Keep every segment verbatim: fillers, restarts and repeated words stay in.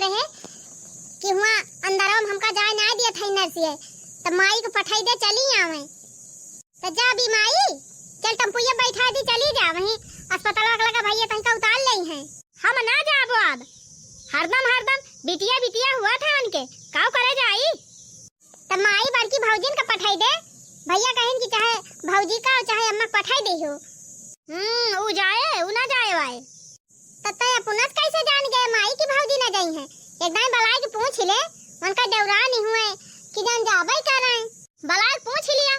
है कि हुआँ अंदरवा में हमका जाए नाहीं दियत है नर्सिया, त माई के पठाई दे, चली आवे। त जा बी माई, चल टम्पुइया बैठा दी, चली जा वहीं अस्पताल वाला का भैया तनिका उतार लेइहैं। हम ना जाबो अब, हरदम हरदम बिटिया बिटिया हुआ था उनके, काव करे जाई? त माई बड़की भौजिन का पठाई दे, भैया कहिन कि चाहे भौजी का चाहे अम्मा पठाई दे हो। हम्म, उ जाए, उ ना जाए वाए। त तै अपनस कैसे जान गए माई की भौजी ना जाई हैं? एक दाई बलाय के पूछ ले, उनका डौरा नहीं हुए कि जान जाबे करें। बलाय के पूछ लिया,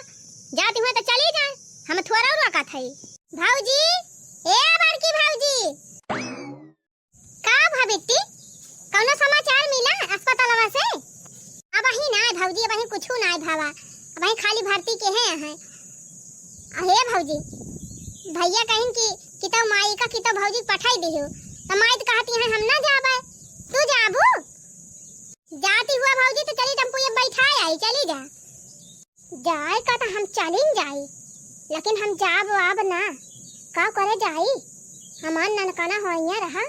जाती हुए त चली जाए, हम थोड़ा रोकत है। भौजी, ए बड़की भौजी। का भा बिट्टी, कौनो समाचार मिला अस्पतालवा से? अबहीं नाय भौजी, अबहीं कुछू नाय भावा, अबहीं खाली भर्ती के हैं, हैं। अहे भौजी, भैया कहिन कि, कि तो माई का, कि तो भौजी पठाई दिहु, त माई त कहती हैं हम ना जाबे, तू जाबू? जाती हुआ भौजी त चली टम्पुइया बैठाए आई, चली जा। जाए का त हम चलिन जाई, लेकिन हम जाब आब ना। का करे जाई? हमार ननकना होइया रहा,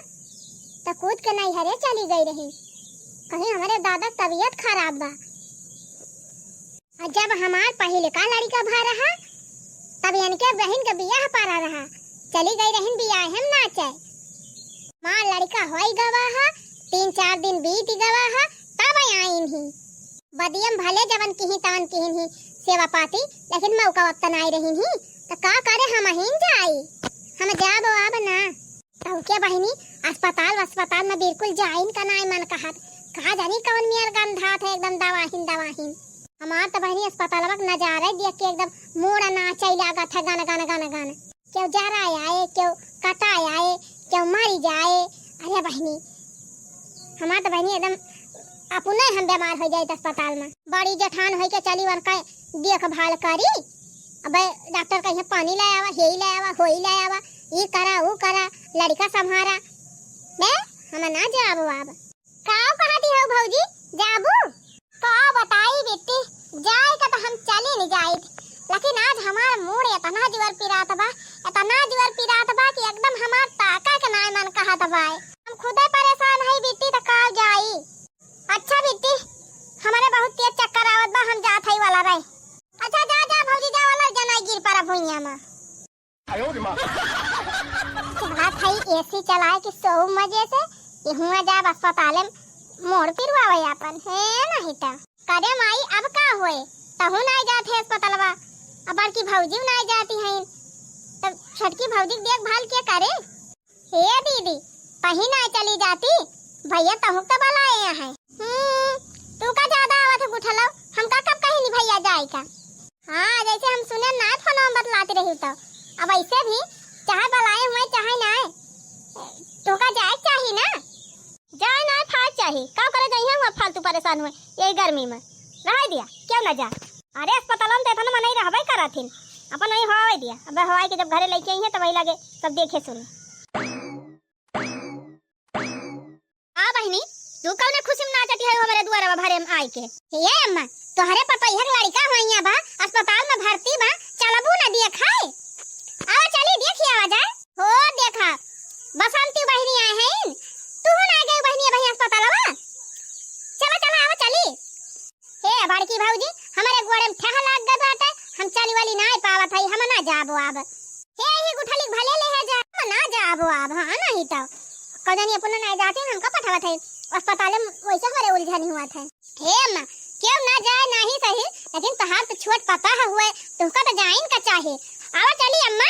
त कूद के नैहरे चली गई रही। कहीं हमरे दादा तबीयत खराब बा। और जब हमार पहिलका लड़िका भा रहा, तब इनके बहिन के बियाह पड़ा रहा, चली गई रहिन बियाहे में नाचे। हमार लड़िका होई गवा हा, तीन चार दिन बीत गवा हा, तब आइन ही। बदियम भले जवन किही तवन किहिन ही सेवा पाती, लेकिन मौका वक्त नाई रहिन ही, त का करे हमहिन जाई? हम जाब आब ना। तहुके बहिनी, अस्पताल वस्पताल में बिल्कुल जाइन का नाई मन कहत। का जानी कवन मियर गंधात है एकदम दवाहिन दवाहिन। हमार त बहिनी अस्पतालवा के नजारा देख के एकदम मूड़ नाचै लागत है गन गन गन गन। केहू जरा आए, केहू कटा आए, केहू मरी जाए। अरे बहिनी, हमार त बहिनी एकदम अपने हम बीमार हो जाए अस्पताल में। बड़ी जेठान होई के चली उनका देखभाल करी। अबे डॉक्टर कहिए पानी ले आवा, हेई ले आवा, होई ले आवा, ई करा, ऊ करा, लड़िका संभारा। बे, हम ना जाब आब। का कहती हो भौजी, जाबू? का बताई बिट्टी, जाए का त हम चली नहीं जाइत, लेकिन आज हमार मूड़ इतना जोर पिरात बा, इतना जोर पिरात बा कि एकदम हमार ताका के नाय मन कहत बा। हम खुदे परेशान है बिट्टी, त का जाई? अच्छा बिट्टी, हमरे बहुत तेज चक्कर आवत बा, हम जात हई वाला रहे। अच्छा जा, जा भौजी, जा वाला, जना गिर पड़ा भुइयां में। चला थई एसी चलाए के सो मजे से, इहुआ जाब अस्पताले में मोड़ पिरवावे आपन, है नहीं त। करे माई, अब का होए, तहू नाई जात है अस्पतालवा, अब बड़की भौजी नाई जाती हैं, तब छोटकी भौजी के देखभाल के करे? हे दीदी, तही नाई चली जाती, भैया तहू के बलाए हैं। हम्म, तू का ज्यादा आवत है गुठलो, हम का कब कहीं नहीं भैया जाए का। हाँ, जैसे हम सुने ना फोन में बतलाती रही तो। अब ऐसे भी चाहे बलाए हुए चाहे ना, तोका जाए के चाही ना। जाए ना फाज चाही, का करे जाइए हुआ फालतू परेशान हुए यही गर्मी में। रह दिया, क्यों ना जा। अरे अस्पताल में तो इतना मनई रहबे करथिन, अपन वही हवाए दिया। अब हवाए के जब घरे लेके आई है तो वही लगे सब देखे सुने। आ बहिनी, तू कौने खुशी में नाचती है हमरे दुआरवा भरे में आइके? ये अम्मा, तोहरे पतोहिया के लड़िका होइया बा, अस्पताल में भर्ती बा, चलबू ना देखाए? आवा चली देखी आवा जाए। हो देखा, बसंती बहिनी आए हैं, तू ना गई बहिनी बहिनी अस्पतालवा? चला चला आवा चली। हे बड़की भौजी, हमरे गोड़े में ठेहा लाग गए बाटे, हम चली वाली नाय पावत हई, हम ना जाबो आब। हे ही गुठली भले ले है जा, हम ना जाबो आब, हाँ नहीं तो। कजनी अपने नाय जाती, हमका पठावत है, अस्पताले में वैसे हमरे उलझन हुआ था। हे अम्मा, क्यों ना जाए नहीं सही, लेकिन तहार तो छोट पता है हुए, तुमका तो जाइन का चाहे। आवा चली अम्मा।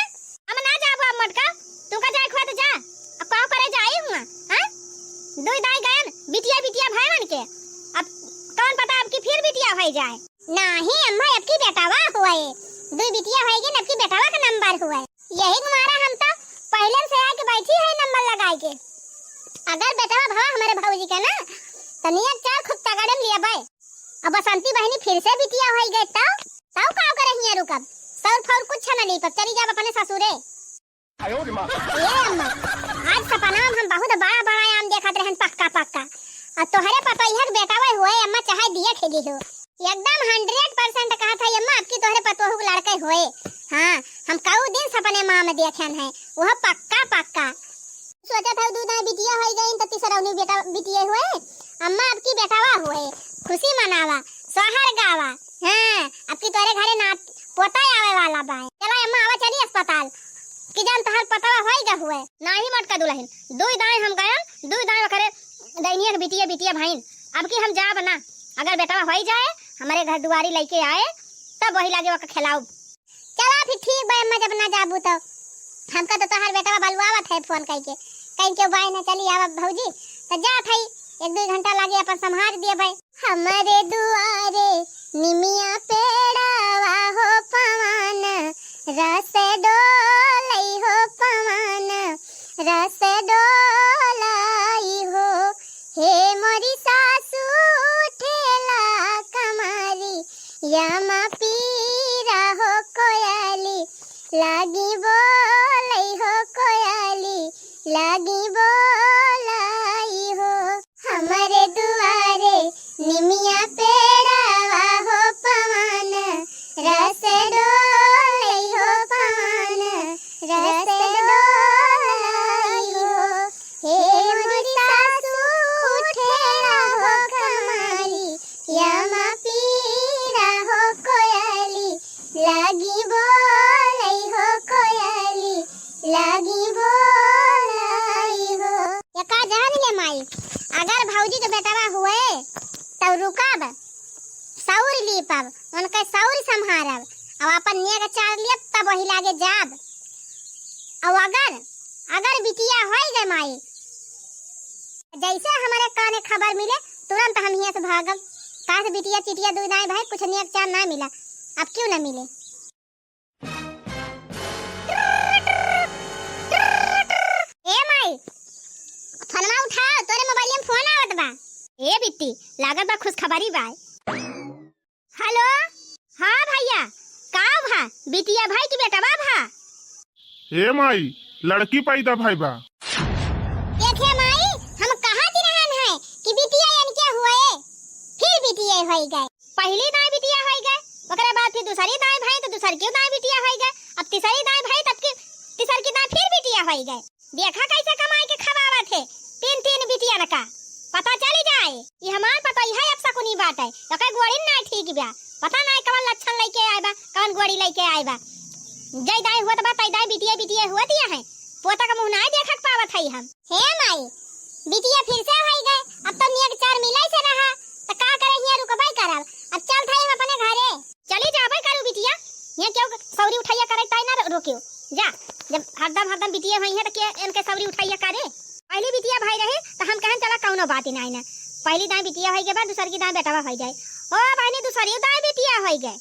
हम ना जाबो अब मोटका, तू का जाए खुआ तो जा। अब का करे जाई हुआ, हाँ? दुई दाई गयन, बिटिया बिटिया भयवन के। अब कौन पता अब की फिर बिटिया होई जाए। नाही अम्मा, अब की बेटावा हुए। दुई बिटिया होई गई, अब की बेटावा का नंबर हुए। यही के मारा हम तो पहले से आके बैठी है नंबर लगाए के। अगर बेटावा भवा हमारे भौजी के ना, तो नियत चार खूब तगड़े में लिया बाय। अब बसंती बहनी फिर से बिटिया होई गए तो, तो का करे हिया रुकब? सौर फौर कुछ न ली, पर चली जाब अपने ससुरे। ए अम्मा, आज सपना में हम बहुत बड़ा बड़ा आम देखत रहन, पक्का पक्का। और तोहरे पतोहिया के बेटा वही हुए अम्मा, चाहे दिए खेली हो। एकदम हंड्रेड परसेंट कहत है अम्मा, आपकी तोहरे पतोहू के लड़के हुए। हाँ, हम कऊ दिन सपने माँ में देखन है, वह पक्का पक्का। सोचत हऊ दुइ दाईं बिटिया होइ गइन त तिसरौनी बेटा बिटिया हुए। अम्मा अबकी बेटवा हुए, खुसी मनावा, सोहर गावा। हाँ, अबकी तोरे घरे ना पोता आवे वाला बाए। चला अम्मा आवा चली अस्पताल, कि जान तोहार पोतवा होइ गा हुए। नाही मोटका दुलहिन, दुइ दाईं हम गयन, दुइ दाईं ओकरे दइनिया के बिटिया बिटिया भइन। अबकी हम जाब ना, अगर बेटवा होइ जाए, हमरे घर दुआरी लइके आए, तब वही लागे ओका खेलाउब। चला फिर ठीक बा अम्मा, जब ना जाबू तब। हमका तो तोहार बेटवा बलवावत है फोन कइके, कहीं के बाय ना चली आवा भौजी, त जात हई, एक दुइ घंटा लागे अपन संभार दिए भाई। हमरे दुआरे निमिया पेड़वा हो पवन, रस डोलई हो पवन, रस डोलई हो। हे मोरी सासू ठेला कमारी, यामा पीरा हो कोयली, लागी बोलई हो कोयली, लागी बोलई हो। हमरे दुआरे निमिया पेड़वा हो पवन, रस डोलई हो पवन, रस डोलई हो। हे मोरी सासू ठेला हो कमारी, यामा पीरा हो कोयली, लागी बोलई हो कोयली, लागी बोलई हो। एका जान ले माई, अगर भौजी के बेटवा हुए, तब रुकब, सौर लीपब, उनके सौर संभारब, अब अपन नेग चार लियब, तब वही लागे जाब। अब अगर, अगर बिटिया होइ गए माई, जैसे हमरे काने खबर मिले, तुरंत हम हियां से भागब। काहे से बिटिया चिटिया दुइ दाईं भाई कुछ नेग चार ना मिला, अब क्यों ना मिले। ए माई, फोनवा उठाओ, तोरे मोबाइल में फोन आवत बा। ए बिट्टी, लागत बा खुशखबरी बा। हेलो, हाँ भैया, का भा? बिटिया भा कि बेटवा भा? ए माई, लड़की पैदा भई बा। देखे माई, हम कहत रहन है कि बिटिया इनके हुए, फिर बिटिया होइ गए। पहली दाईं बिटिया होइ गए, ओकरे बाद फिर दूसरी दाईं भई तो दूसरकी दाईं बिटिया होइ गए, अब तीसरी दाईं भई तब की तीसरकी दाईं फिर बिटिया होइ गए। देखा कैसे कमाई के खवावत है तीन तीन बिटियन का, पता चली जाए। ई हमार पतोहिया अपशकुनी बाटे, ओकर गोड़िन नाई ठीक बा, पता नाई कवन लक्षण लइके आए बा, कवन गोड़ी लइके आए बा। जय दाई हुअत बा, तय दाई बिटिया बिटिया हुअत या है, पोता का मुँह नाई देखक पावत है हम। हे माई, बिटिया फिर से होइ गए, अब तो नेग चार मिले से रहा, त का करे हियां रुकबे करब, अब चल थाई हम अपने घरे। चली जाबे करू बिटिया, हियां केहू सौरी उठैया करे ताई ना रो-, रोकियो। जा, जब हरदम हरदम बिटिया होई है त के इनके सौरी उठैया करे? पहली बिटिया भई रही त हम कहन चला कौनो बात ही नाई ना। पहली दाईं बिटिया होइ गए बा, दूसरकी दाईं बेटवा होइ जाए। ओ बहिनी, दूसरी दाईं बिटिया होइ गए।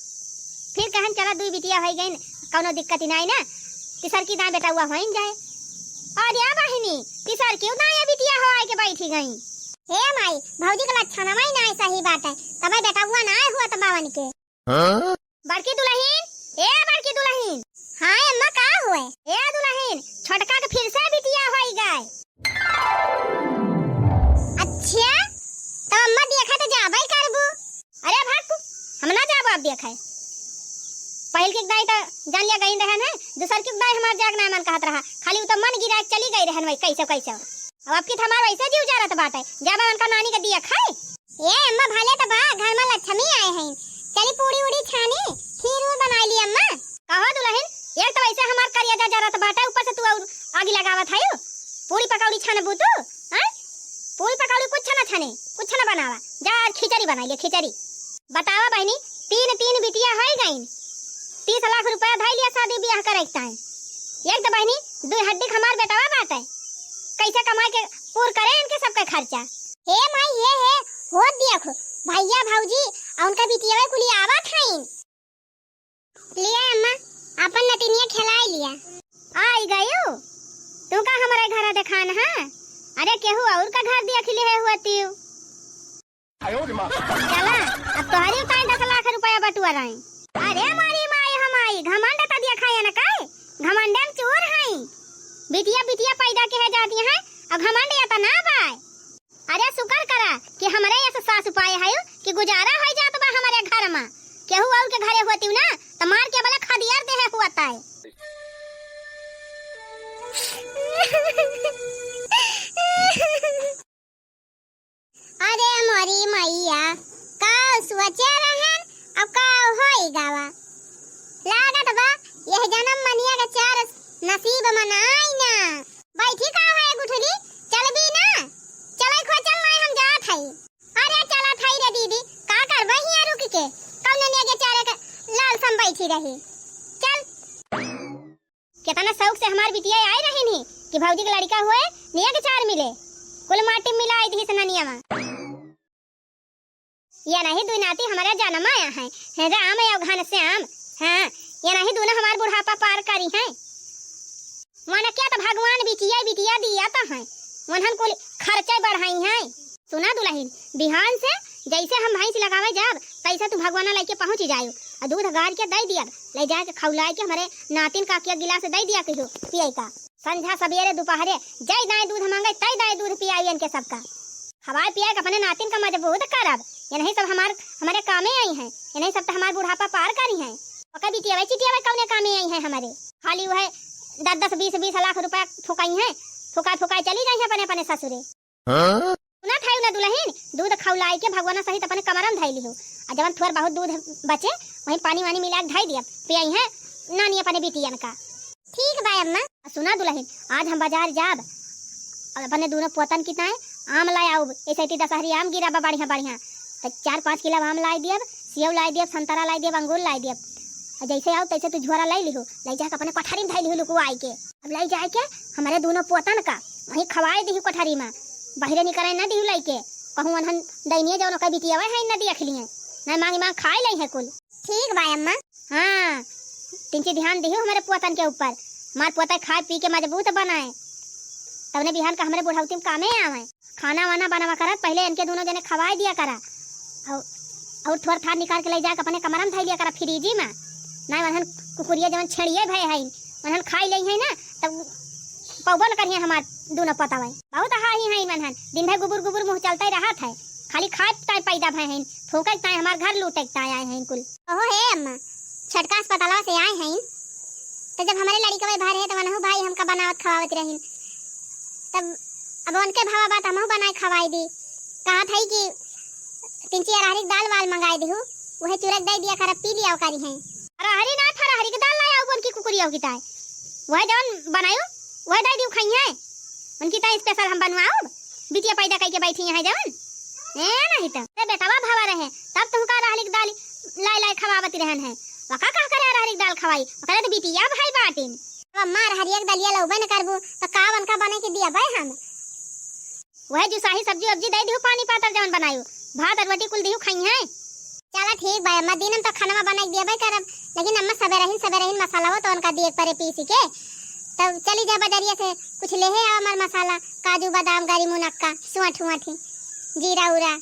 फिर कहन चला दुई बिटिया होइ गइन, कौनो दिक्कत ही नाई ना। तीसरकी दाईं बेटवा होइन जाए। अरे बहिनी, तीसरकी दाईं बिटिया होइ के बैठी गई। हे माई, भौजी के लक्षणवा ही नाई सही बाटे, तबे बेटवा नाई हुआ त बावन के। हाँ? बड़की दुलहिन, ए बड़की दुलहिन। हाँ अम्मा, का हुए? ए दुलहिन, छोटका के फिर से बिटिया होइ गए। अच्छा, तो अम्मा देखे तो जाबे करबू। अरे भाग तू, हम ना जाबो अब देखे। पहिल के दाई तो जान लिया गई रहन है, दूसर के दाई हमार जाग ना मन कहत रहा, खाली उ तो मन गिरा के चली गई रहन वही कैसे कैसे। अब आपकी तो हमार वैसे जीव जारत बाटे, जाबे उनका नानी के दिया खाए। ए अम्मा, भले तो बा, घर में लक्ष्मी आए हैं, चली पूड़ी उड़ी छानी, खीर उर बनाई ली अम्मा। कहो दुलहिन, एक तो वैसे हमार करेजा जरत बाटे, ऊपर से तू और आगी लगावत है। पूड़ी पकौड़ी छानबू तू, हैं? पूड़ी पकौड़ी कुछ ना छाने, कुछ ना बनावा, जा आज खिचड़ी बनाई ले, खिचड़ी। बतावा बहिनी, तीन तीन बिटिया होइ गइन, तीस लाख रुपया धइ लिया शादी बियाह करे के ताईं। एक तो बहिनी, दुई हड्डी के हमार बेटवा बाटे, कैसे कमाई के पूर करे इनके सबके खर्चा? हे माई, हे, हे, हो देख, भैया भौजी और उनका बिटिया कुली आवत हईन। लिया अम्मा, अपन नतिनिया खेलाई लिया। आई गयो, तू का हमारे घर देखान है? अरे केहू और का घर देख लिहे हुआ तीव। चला, अब तोहरी उताई दस लाख रुपया बटुआ रही। अरे मारी माई हमाई, घमंड त दिया खाए न काए, घमंडे में चूर हई। बिटिया बिटिया पैदा के है जाती है, अब घमंड या त ना बाय। अरे शुक्र करा कि हमरे यस सास पाए हयो कि गुजारा होइ जात बा हमरे घर मा। केहू और के घरे होती ना त मार के बला खदियार देहे हुआ ताए। अरे मोरी मैया, का सोचे रहन, अब का होई गवा। लागत बा, यह जनम मनिया के चार नसीब मनाई ना। बैठी का है गुठली, चलबी ना? चलै खो चल, नाहीं हम जात हई। अरे चलत हई रे दीदी, का करबे हियाँ रुक के? कौन नेगे चारे के लाल सम बैठी रही। चल। केतना शौक से हमार बिटिया आए रहिन ही कि भौजी के लड़िका हुए, नेग चार मिले। कुल माटी मिलाई दिहिस ननिया मा। ये नहीं दुई नाती हमरे जनम आया है, हैं राम या घनश्याम। हाँ, ये नहीं दूनो हमार बुढ़ापा पार करी हैं। मन क्या तो भगवान बिटिया बिटिया दिया तो हैं, मनहन कुल खर्चे बढ़ाई हैं। सुना दुलहिन, बिहान से जैसे हम भैंस लगावे जाब, तैसे तू भगवाना लइके पहुँच जायो। आ दूध गार के दइ दियब, लइ जाके खौलाइ के हमरे नातिन का एक गिलास दइ दिया कहियो पिए का। संझा सबेरे दुपहरे जय दाएँ दूध माँगे, तय दाएँ दूध पियाई इनके सबका। खवाए पियाए के अपने नातिन का मजबूत करब। ये नहीं सब हमार, हमरे कामे आई हैं, ये नहीं सब तो हमार बुढ़ापा पार करी हैं। ओकर बिटियावे चिटियावे कौने कामे आई हैं हमरे। खाली वह दस दस बीस बीस लाख रुपया फुकाई हैं, फुकाए फुकाए चली जाई हैं अपने अपने ससुरे। हाँ? सुनत है ना दुलहिन, दूध खौलाई के भगवाना सहित अपने कमरा में धई लिहो। आ जवन थोर बहुत दूध बचे, वहीं पानी वानी मिला के धई दिया, पियाई हैं नानी अपने बिटियन का। ठीक बा अम्मा। आ सुना दुलहिन, आज हम बाजार जाब, अब अपने दूनो पोतन की ताए आम लाए आउब। ऐसे इतनी दशहरी आम गिरा बा बढ़िया बढ़िया, तो चार पाँच किलो आम लाए दियब, सेव लाए दियब, संतरा लाए दियब, अंगूर लाए दियब। आ जैसे आउब तैसे तू झोरा लइ लिहो, लइ जाके अपने कोठरी में धइ लिहो लुकुआई के। अब लइ जाए के हमरे दूनो पोतन का वहीं खवाए दिही कोठरी में, बहिरे निकरे न दिहु लइके। कहूँ उन्हन दैनिये जौन ओकर बिटियावे है न देख लिए, न मांगी मांग खाए लई है कुल। ठीक बा अम्मा। हाँ, तिनची ध्यान दिहु हमरे पोतन के ऊपर, हमार पोता खाए पी के मजबूत बनाए, तवने बिहान का हमरे बुढ़ौती में कामे आवे। खाना वाना बनवा करत पहिले इनके दूनो जने खवाए दिया करा, और, और थोर थार निकाल के लइ जाके अपने कमरा में धइ लिया करा फ्रिजी में। नाहीं वनहन कुकुरिया जवन छेड़िए भए हैं, वनहन खाई लई है ना, तब पौबो न करिए हमार दूनो पोतवे। बहुत हाही हैं वनहन, दिन भर गुबुर गुबुर मुँह चलते रहत है, खाली खाए ताए पैदा भए हैं, फूंके ताए हमार घर लूटे ताए आए हैं कुल। ओहो हे अम्मा, छोटका अस्पतालवा से आए हैं, तो जब हमरे लड़िकवे भर है तो वनहु भाई हमका बनावत खवावत रहिन, तब अब उनके भावा बात हमहू बनाए खवाई दी। कहा था कि तिनची अरहरी के दाल वाल मंगाए दिहु, वह चुरक दे दिया कर पी लिया करी हैं। अरहरी ना था, अरहरी के दाल लाया उनकी कुकुरिया की ताए, वह जवन बनायो वह दे दियो खाई है। उनकी ताए स्पेशल हम बनवाओ, बिटिया पैदा करके बैठी हैं जवन। ए नहीं तो ते बेटवा भावा रहे तब तुमका अरहरी के दाल लाए लाए खवावत रहन है। वका कह करे अरहरी के दाल खवाई, ओकरे तो बिटिया भाई बाटिन। अब अम्मा अरहरिया के दलिया लउबे न करबू, तो का उनका बने के दिया बे हम? वह जुसाही सब्जी वब्जी दे दिहु, पानी पातर जवन बनायु, भात और रोटी कुल दिहु खाई हैं। चला ठीक बा अम्मा, दिन में तो खाना बना के दिया बे करब, लेकिन अम्मा सबेरहिन सबेरहिन मसाला हो तो उनका दिए परे पीसी के, तब चली जा बजरिया से कुछ ले है आवा हमार मसाला, काजू बादाम गरी मुनक्का सोंठ वोंठी जीरा उरा।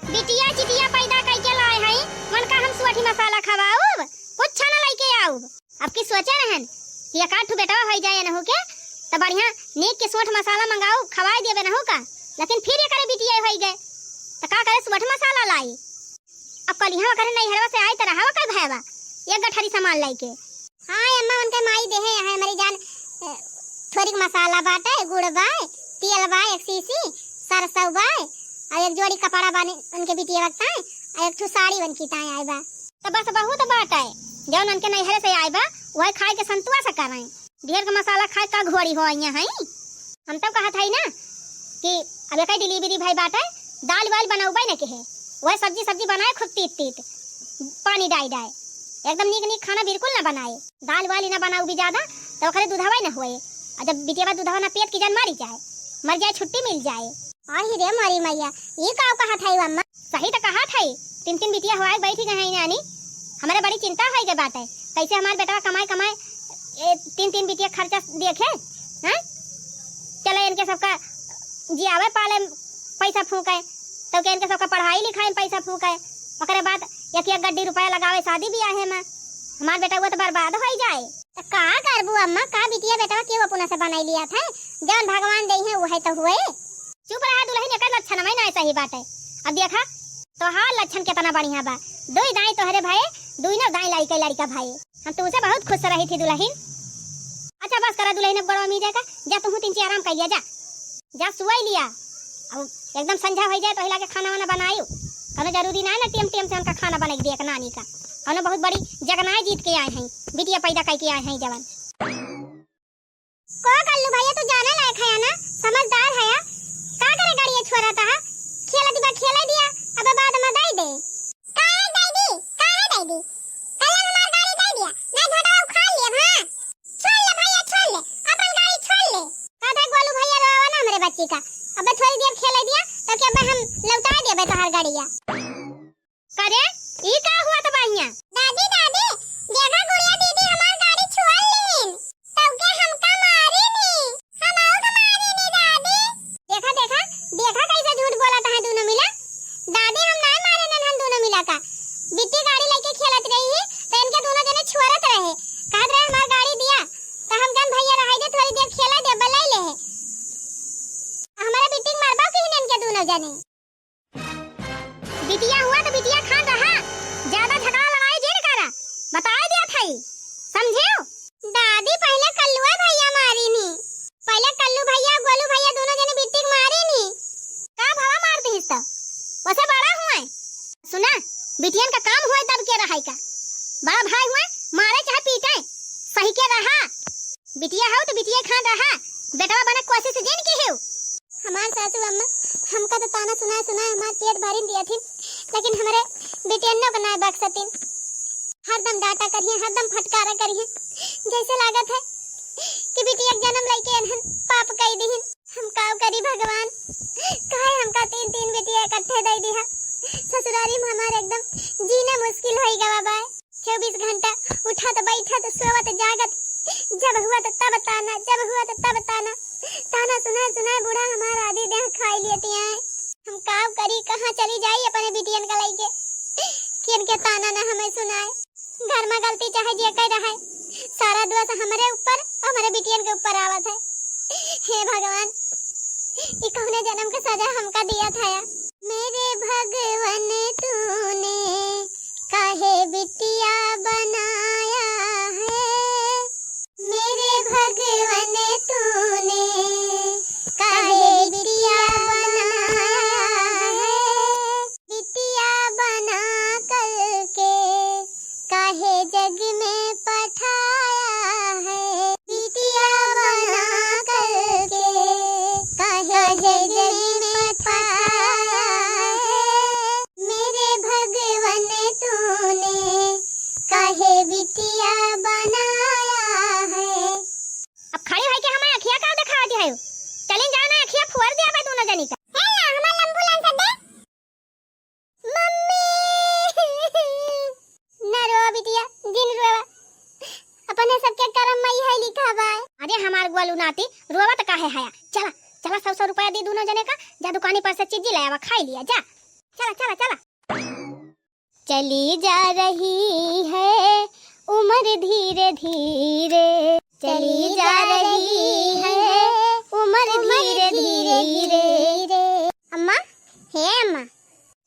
बिटिया चिटिया पैदा कइके लाए हई, मन का हम सोंठी मसाला खवाउब, कुछ न लइके आउब। अब की सोचे रहन कि एक आध ठो बेटवा होई जाए नहु के, त बढ़िया नीक के सोंठ मसाला मंगाउब, खवाए देबे नहु का, लेकिन फिर एकरे बिटिया होई गए, त का करे सोंठ मसाला लाई। अब कलिहा ओकरे नैहरवा से आई त रहावा का भयवा, एक गठरी सामान लइके। हाँ अम्मा, उनके माई देहे हैं हमारी जान, अ, थोरिक मसाला बाटे, गुड़ बाय, तेल बाय, एक शीशी, सरसों बाय, और एक जोड़ी कपड़ा बानी उनके बिटिया वक्त आए, और एक ठो साड़ी उनकी ताए आए बा। तो बस बहुत बाटे, जौन उनके नैहरे से आए बा, वही खाए के संतुआ से करें। ढेर के मसाला खाए का घोड़ी हो आइया हैं। हम तो कहत हई ना कि अब एक डिलीवरी भई बाटे, दाल वाल बनउबे न के है, वह सब्जी सब्जी बनाए खूब तीत तीत, पानी डाई डाई, एकदम नीक नीक खाना बिल्कुल ना बनाए। दाल वाल ही ना बनाउबी ज्यादा, तो ओकरे दुधवा ही ना होए। और जब बिटिया दुधवा ना पियत की जान मारी जाए, मर जाए, छुट्टी मिल जाए। अरे रे मोरी मैया, ये का कहत हई अम्मा? सही तो कहत हई, तीन तीन बिटिया हुआ बैठी गए हैं नानी, हमारे बड़ी चिंता होई गई बाटे, कैसे हमारे बेटवा कमाए कमाए ए, तीन तीन बिटिया खर्चा देखे, हैं? चले इनके सबका जियावे पाले पैसा फूके, तो के इनके सबका पढ़ाई लिखाई में पैसा फूके, ओकरे बाद एक एक गड्डी रुपया लगावे शादी ब्याहे में, हमार बेटवा तो बर्बाद होई जाए। त का करबू अम्मा, का बिटिया बेटवा केहू अपना से बनाई लिया था, जौन भगवान देई है वही तो हुए। चुप रहा दुलहिन, एकर लक्षण में ना सही बाटे। अब देखा तोहार लक्षण केतना बढ़िया बा, दुई दाई तोहरे भये, दुइनो दाई लड़िका लड़िका भये। हम तुमसे बहुत खुश रही थी दुलहिन। अच्छा बस करा दुलहिन, अब गोड़वा मीजे का, जा तुहू तीन ची आराम कर लिया, जा, जा सुआई लिया। अब एकदम संझा होइ जाए तो हिला के खाना वाना बनायु। कौनो जरूरी ना है ना टेम टेम से उनका खाना बनाइ के दिए एक नानी का। कौनो बहुत बड़ी जगनाए जीत के आए हैं, बिटिया पैदा कइ के आए हैं जवन। को कल्लू भैया, तू जाने लायक है ना, समझदार है। का करे गाड़िया छोरा तहा? खेला दिबा, खेला दिया, अब बाद में दे दे। काहे दे दी? काहे दे दी? कल हमार गाड़ी दे दिया, ना झगड़ा उखाड़ लिया, हाँ? छोड़ ले भैया, छोड़ ले, अपन गाड़ी छोड़ ले। का था गोलू भैया, रोवा ना हमरे बच्ची का, अब थोड़ी देर खेले दिया, तो क्या अब हम लौटा देबे तोहार गाड़िया। करे, ई का हुआ त बहिया? दादी, दादी, देखा गुड़िया दीदी हमार गाड़ी छुअल लेहिन। तब के हमका मारी नी, हम आऊ के मारी नी दादी। देखा, देखा, देखा कैसे झूठ बोलत हैं दोनों मिला। दादी हम नाय मारे नन हम दोनों मिला का। बिट्टी गाड़ी लेके खेलत रही ही, तो इनके दोनों जने छुअरत रहे। कहत रहे हमार गाड़ी दिया, तो हम कन भैया रहाई दे, थोड़ी देर खेला दे, बलाई ले है। हमारे बिट्टी के मारबा कहिन इनके दोनों जने। बिटिया हुआ तो बिटिया खान रहा, ज्यादा झगड़ा लड़ाई जिन करा, बताए दिया थाई, समझेउ? दादी, पहले कल्लुआ भैया मारी नी, पहले कल्लू भैया, गोलू भैया दोनों जने बिट्टी के मारी नी। का भवा मार दिहिस त? वसे बड़ा हुए। सुना, बिटियन का काम हुए दब के रहाई का। बड़ा भाई हुए, मारे चाहे पीटे, सही के रहा। बिटिया हउ तो बिटिया खान रहा, बेटवा बने कोशिश जिन किहेउ। हमार सासू अम्मा हमका तो ताना सुनाए सुनाए हमार पेट भरिन दिया थी, लेकिन हमरे बिटियन्नो के ना बख्शतिन। हरदम डांटा करिहे, हरदम फटकारा करिहे, जैसे लागत है कि बिटिया के जन्म लइके एनहन पाप कई दिहिन। हम काव करी भगवान, काहे हमका तीन तीन बिटिया इकट्ठे दे दिहा। ससुरारी में हमार एकदम जीना मुश्किल होई गवा बाय। चउबीस घंटा उठत, बैठत, सोवत, जागत, जब हुआ त तब ताना, जब हुआ त तब ताना। ताना सुनाए, सुनाए बूढ़ा हमार आधी देह खाई लेती आए। हम काव करी, कहाँ चली जाई अपने बिटियन का लइके, कि इनके ताना ना हमें सुनाए। घर में गलती चाहे जे कह रहा है, सारा दोष हमरे ऊपर, हमरे बिटियन के ऊपर आवत है। हे भगवान, ई कौने जन्म के सजा हमका दिया था या? मेरे भगवन तूने काहे बिटिया बनाया है? मेरे भगवन तूने काहे बिटिया बनाया है? बिटिया बना करके काहे जग में पठाया है? बिटिया बना करके काहे जग में पठाया है? मेरे भगवन तूने काहे बिटिया बनाया है? अब खड़ी होइके हमार अखिया का देखावत है? चलिन जाओ ना, अखिया फोर दिया बा दोनों जनी का। हे ना, हमार लंबू लान कर दे। मम्मी! ना रोवा बिटिया, जिन रोवा। अपने सबके करम मई है लिखा बा। अरे हमार गोलू नाती, रोवत काहे हया? चला, चला, सौ सौ रुपया दी दोनों जने का, जा दुकानी पर से चीजी ले आवा, खाई लिया, जा। चला, चला, चला। चली जा रही है उम्र धीरे धीरे, चली जा रही है उम्र धीरे धीरे। अम्मा, हे अम्मा।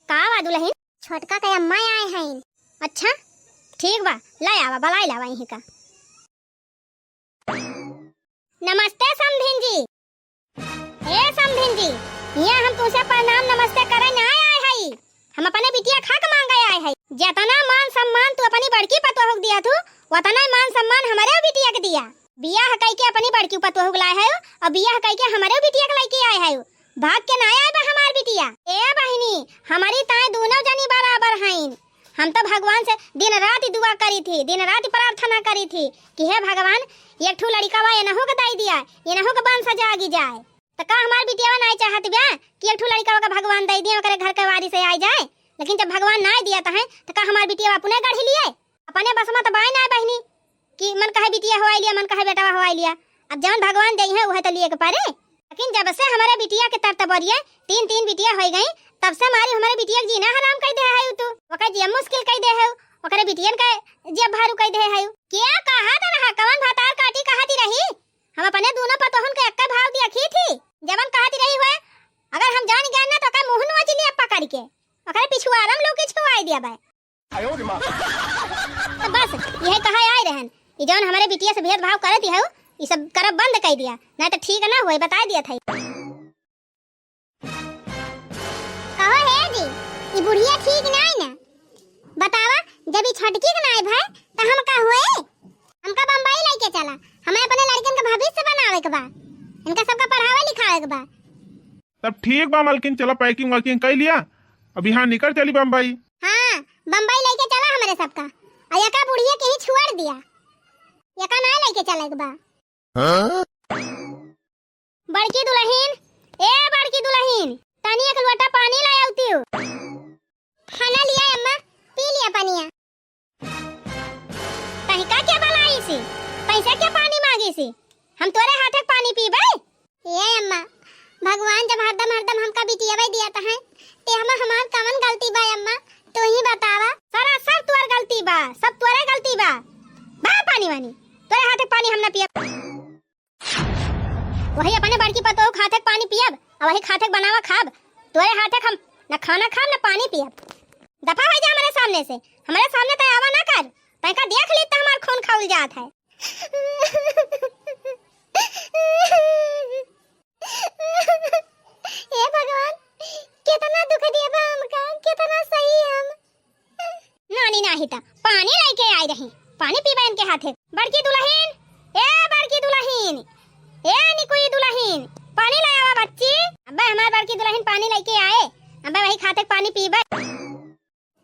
का बा दुलहिन? छोटका के अम्मा आए हैं। अच्छा, ठीक बा, ले आवा, बलाई लावा यहीं का। नमस्ते समधिन जी। ए समधिन जी, हियाँ हम तुमसे प्रणाम नमस्ते करे ना आए हई, हम अपने बिटिया के हक मांगे आए हई। जितना मान सम्मान तू अपनी बड़की पतोह के दिया थू, उतना ही मान सम्मान हमरे बिटिया के दिया। बियाह कई के अपनी बड़की पतोह के लाए हयो और बियाह कई के हमरे बिटिया के लइके आए हयो। भाग के ना आए बा हमार बिटिया। ए बहिनी, हमारी ताए दोनों जनी बराबर हईन। हम तो भगवान से दिन रात दुआ करी थी, दिन रात प्रार्थना करी थी कि हे भगवान, एक ठू लड़िकवा एनहू के दई दिया, एनहू के वंश जागी जाए। त का हमार बिटियावा नाई चाहत बा कि एक ठू लड़िकवा के भगवान दई दिया, ओकरे घर के वारिस आई जाए? लेकिन जब भगवान नाई दिया तहें, त का हमार बिटियावा अपने गढ़ी लिए? अपने बस में त बाय नाई बहिनी कि मन कहे बिटिया होवाई लिया, मन कहे बेटवा होवाई लिया। अब जवन भगवान दई है, उहे त लिए के परे। लेकिन जब से हमरे बिटिया के तरतबोरिये तीन तीन बिटिया होई गई, तब से मारी हमरे बिटिया के जीना हराम कई दे है तू। ओकर जियब मुश्किल कई दे है, ओकरे बिटियन के जियब भारू कई दे है। क्या कहत रहा, कवन भतार काटी कहती रही? हम अपने दोनों पतोहन के एक्के भाव दिया खी थी। जवन कहती रही हुए, अगर हम जान गए ना तो का मुंह नोच लिया पकड़ के, ओकरे पिछुआरम लोग के छुआई दिया बे। तो बस, यही कहा आए रहन, ई जौन हमरे बिटिया से भेदभाव करत हऊ, ई सब करब बंद कई दिया, नहीं तो ठीक ना होई, बताई दिया था। बुढ़िया ठीक नाई ना। बतावा, जब ई छोटकी के नाई भय, त हम का होए? हमका बम्बई लइके चला, हमें अपने लड़कन का भविष्य बनावे के बा, इनका सबका पढ़ावे लिखावे के बा। तब ठीक बा मलकिन, चला packing वैकिंग कइ लिया, अब यहाँ निकल चली बम्बई। हाँ, बम्बई लइके चला हमरे सबका, अउर एका बुढ़िया के ही छोड़ दिया, एका ना लइके चले के बा। हाँ? बड़की दुलहिन, ए बड़की दुलहिन, तनी एक लोटा पानी लाइ अउतिउ। हाँ ना लिया अम्मा, पी लिया पनिया। तहिका के बलाइसी? तहिसे के पानी माँगिसी? हम तोरे हाथे के पानी पीबे? ए अम्मा, भगवान जब हरदम हरदम हमका बिटियावे दिया त है, ते हम हमार कवन गलती बा अम्मा? तू ही बतावा। सरासर तोर गलती बा, सब तोरे गलती बा। बा पानी वानी, तोरे हाथे के पानी हम ना पियब। वही अपने बड़की पतोह के हाथे के पानी पियब, अउर वही हाथे के बनावा खाब। तोरे हाथे के हम न खाना खाब, न पानी पियब। दफा होइ जा हमरे सामने से, हमरे सामने तय आवा ना कर। तय का देख ली त हमार खून खउल जात है। हे भगवान, केतना दुख दिया बा हमका, केतना सही हम। नानी नाही त पानी लइके आई रही, पानी पीबे इनके हाथे। बड़की दुलहिन, ए बड़की दुलहिन, ए निकुई दुलहिन, पानी लाइ आवा बच्ची। अब्बे हमार बड़की दुलहिन पानी लइके आए, अब्बे वही हाथे के पानी पीबे।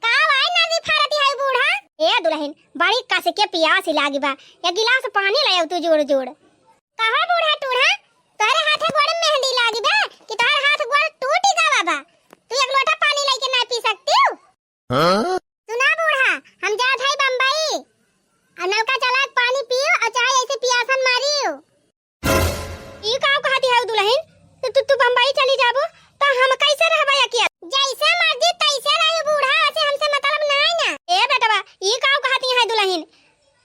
का भाई नानी फारती है बूढ़ा? ए दुलहिन, बड़ी कस के पियास लागी बा, एक गिलास पानी लाइ अउतू जोड़ जोड़। कहा बूढ़ा टूढ़ा, तोहरे हाथे गोड़ में मेहंदी लागी बा कि तोहर हाथ गोड़ टूटी गवा बा? तू एक लोटा पानी लइके ना पी सकतिउ? हाँ? सुना बूढ़ा, हम जात हई बम्बई। अउर नलका चला के पानी पियो अउर चाहे ऐसे पियासन मारियो। ई का कहती है दुलहिन? तू, तू, तू बम्बई चली जाबो त हम कैसे रहबे अकेल? जैसे मर्जी तैसे रहियो बूढ़ा, वैसे हमसे मतलब नाई ना। ए बेटवा, ई का कहती है दुलहिन?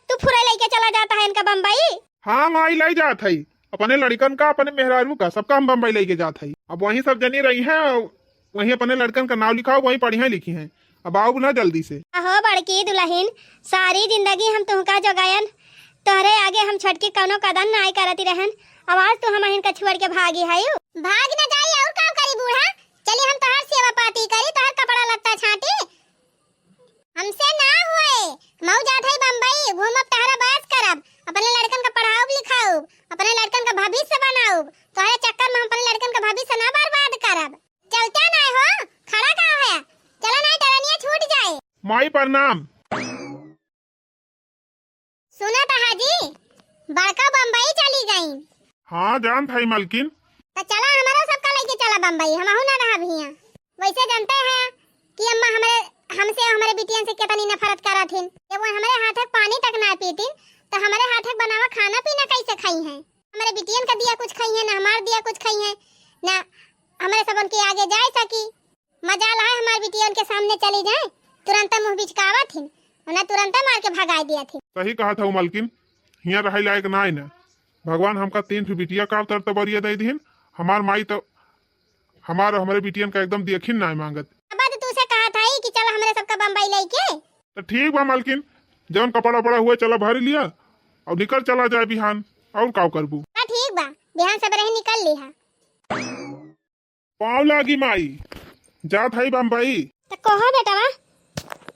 तू फुरे लइके चला जात है इनका बम्बई? हाँ माई, लइ जात हई। अपने लड़िकन का, अपने मेहरारू का, सबका हम बम्बई लइके जात हई। अब वहीं सब जनी रही हैं, वहीं अपने लड़िकन का नाव लिखाओ, वहीं पढ़िहैं लिखिहैं। अब आउब ना जल्दी से। अहो बड़की दुलहिन, सारी जिंदगी हम तुहका जोगायन, तोहरे आगे हम छोटकी कउनो कदर नाई करती रहन। अब आज तू हमहिन का छोड़ के भागी हयू। भाग न जाई अउर का करी बूढ़ा? चली हम तोहार सेवा पाती करी, तोहार कपड़ा लत्ता छाटी। हमसे ना होए, मऊ जात हई बम्बई, घूमब, तहरा बस करब, अपने लड़कन का पढ़ाउब लिखाउब, अपने लड़कन का भविष्य बनाउब। तोहरे चक्कर में हम अपने लड़कन का भविष्य ना बर्बाद करब। चलते ना हो, खड़ा का है? चला नहीं टरनिया छूट जाए। माई प्रणाम। सुना त हाजी, बड़का बम्बई चली गईं। हाँ, जानत हई मलकिन। त चला, हमरो सबका लइके चला बम्बई, हमहू ना रहब हियां। वैसे जानते हैं कि अम्मा हमरे, हमसे, हमरे बिटियन से केतनी नफरत करत हिन। जब वो हमरे हाथे क पानी तक ना पीतिन, त हमरे हाथे क बनावा खाना पीना कैसे खइहैं? हमरे बिटियन का दिया कुछ खइहैं, ना हमार दिया कुछ खइहैं, ना हमरे सबन के आगे जाए सकी। मजाल है हमार बिटिया उनके सामने चली जाए, तुरंत मुंह बिचकावत हिन, उन्हें तुरंत मार के भगाई दिया थी। सही कहत हऊ मलकिन, हियां रहे लायक नाय न। भगवान हमका तीन ठो बिटिया का अवतार तबरिया दे दिहिन। हमार माई तो हमार, हमरे बिटियन का एकदम देखिन नाय मांगत। अब तो तूसे कहा था कि चल हमरे सबका बम्बई लेके। तो ठीक बा मलकिन, जौन कपड़ा उपड़ा हुए चला भर लिया और निकल चला जाए बिहान, और का करबू? हाँ ठीक बा, बिहान सबेरे ही निकल लिहा। पाँव लागी माई, जात हई बम्बई। त कहो बेटवा,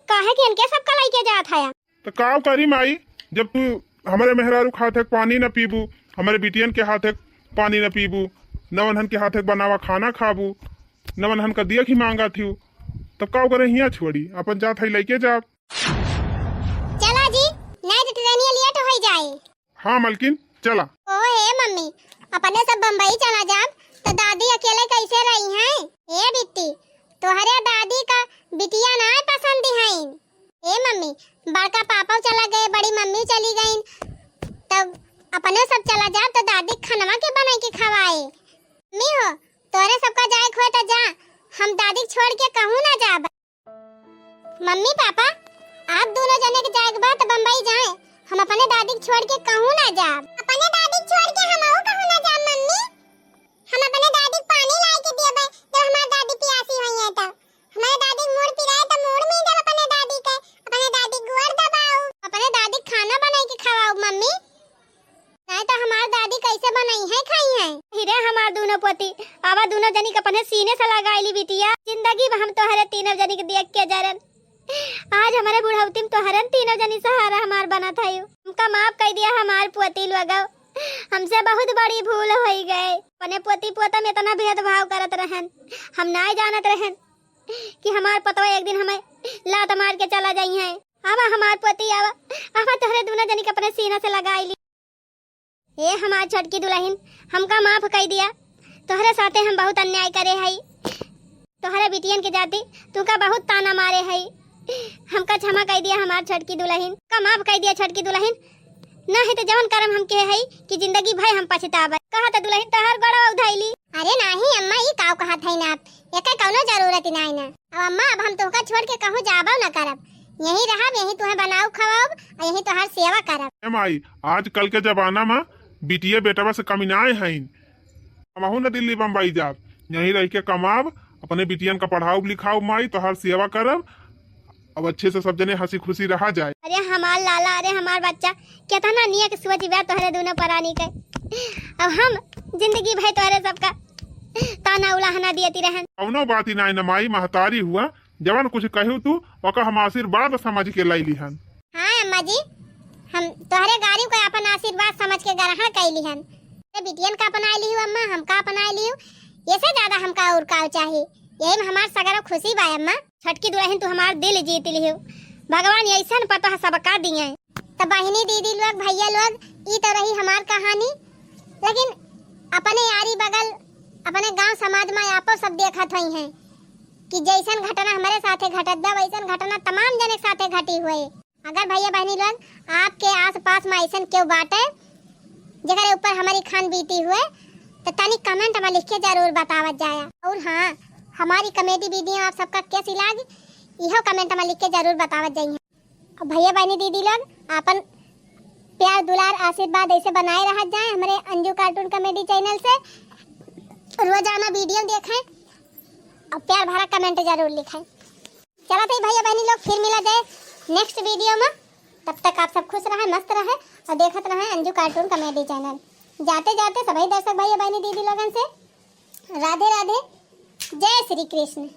काहे कि इनके सबका लइके जात हया? त का करी माई, जब तू हमरे मेहरारू के हाथे क पानी न पीबू, हमरे बिटियन के हाथे क पानी न पीबू, न उन्हन के हाथे क बनावा खाना खाबू, न उन्हन का दिया ही मांगा थियू, तब का करे हियां छोड़ी, अपन जात हई लइके जाब। चला जी, नहीं तो ट्रेनिया लेट हो जाए। हाँ मलकिन, चला। ओ हे मम्मी, अपने सब बम्बई चला जाब, तो दादी अकेले कैसे रही हैं? ए बिट्टी, तोहरे दादी का बिटिया ना पसंद हैं। ए मम्मी, बड़का पापा चला गए, बड़ी मम्मी चली गईं, तब अपने सब चला जाब, तो दादी क खनवा के बनाई के खवाए? मम्मी हो, तोहरे सबका जाए क होए तो जा, हम दादी क छोड़ के कहूँ ना जाब। मम्मी पापा, आप दोनों जने के जाए के बा त बम्बई जाए, हम अपने दादी के छोड़ के कहूँ ना जाब। अपने दादी के छोड़ के हमहू कहूँ ना जाब मम्मी। हम अपने दादी के पानी लाए के दियबे, जब हमार दादी पियासी होई है तो। हमारे दादी के मूड़ पिराए तो मूड़ में जब अपने दादी के, अपने दादी के गोड़ दबाऊ, अपने दादी के खाना बनाई के खवाऊ मम्मी। नहीं तो हमार दादी कैसे बनइहैं, खइहैं? हिरे हमार दूनो पोती, आवा दूनो जनी के अपने सीने से लगाइली बिटिया। जिंदगी में हम तोहरे तीनों जनी के देख के जरन। आज हमरे बुढ़ौती में तोहरन तीनों जनी सहारा हमार बनत हयू। हमका माफ कइ दिया हमार पोती लोगो, हमसे बहुत बड़ी भूल होइ गए। अपने पोती पोता में इतना भेदभाव करत रहन, हम नाय जानत रहन कि हमार पतवा एक दिन हमें लात मार के चला जाई हैं। आवा हमार पोती, आवा, आवा तोहरे दूनो जनी के अपने सीना से लगाई ली। ए हमार छोटकी दुलहिन, हमका माफ कइ दिया, तोहरे साथे हम बहुत अन्याय करे हई। तोहरे बिटियन के जाति तुका बहुत ताना मारे हई, हमका क्षमा कइ दिया हमार छोटकी दुलहिन, का माफ कइ दिया छोटकी दुलहिन, ना है तो जवन करम हम किहे हई कि जिंदगी भर हम पछताबे। कहा तो दुलहिन तोहर गोड़वा उधइली। अरे नाही अम्मा, ई काव कहत हई ना आप, एकर कौनो जरूरत ही नाही ना। अब अम्मा, अब हम तोहका छोड़ के कहूँ जाबो न करब, यहीं रहब, यहीं तुहें बनाऊ खवाऊब और यहीं तोहार सेवा करब। ए माई, आजकल के जमाना में बिटिया बेटवा से कमी नाय हईन। हमहू न दिल्ली बम्बई जाब, यहीं रह के कमाब, अपने बिटियन का पढ़ाऊब लिखाऊब माई, तोहार सेवा करब, अब अच्छे से सब जने हंसी खुशी रहा जाए। अरे हमार लाला, अरे हमार बच्चा, कितना नियक सोच बा तोहरे दोनों परानी के। अब हम जिंदगी भर तोहरे सबका ताना उलाहना दियती रहन। कौनो बात ही नाय न माई, महतारी हुआ, जवन कुछ कहू तू, ओका हम आशीर्वाद समझ के लई लिहन। हाँ अम्मा जी, हम तोहरे गारी को अपन आशीर्वाद समझ के ग्रहण कई लिहन। ते बिटियन का अपनाई लिहू अम्मा, हमका अपनाई लिहू, ये से ज्यादा हमका और का चाही? यही में हमार सगरो खुशी बा अम्मा। छोटकी दुलहिन तू हमार दिल जीत लिहू, भगवान ऐसन पतोह सबका दिए। त बहिनी दीदी लोग, भैया लोग, ई तो रही हमार कहानी, लेकिन अपने यारी बगल, अपने गांव समाज में आपो सब देखत होई हैं कि जैसन घटना हमरे साथे घटत बा, वैसन घटना तमाम जने के साथे घटी हुए। अगर भैया बहनी लोग आपके आसपास में ऐसन केहू बाटे जेकरे ऊपर हमारी खान बीती हुए, तो तनी comment में लिख के जरूर बतावत जाया। और हाँ, हमारी comedy video आप सबका कैसी लागी, इहो comment में लिख के जरूर बतावत जाइए। और भैया बहनी दीदी लोग, आपन प्यार दुलार आशीर्वाद ऐसे बनाए रहत जाए हमरे अंजू cartoon comedy channel से। रोजाना video देखें और प्यार भरा comment जरूर लिखें। चलत है भैया बहनी लोग, फिर मिला जाए next video में। तब तक आप सब खुश रहें, मस्त रहें और देखत रहें अंजू cartoon comedy channel। जाते जाते सभी दर्शक भैया बहनी दीदी लोगन से राधे राधे, जय श्री कृष्ण।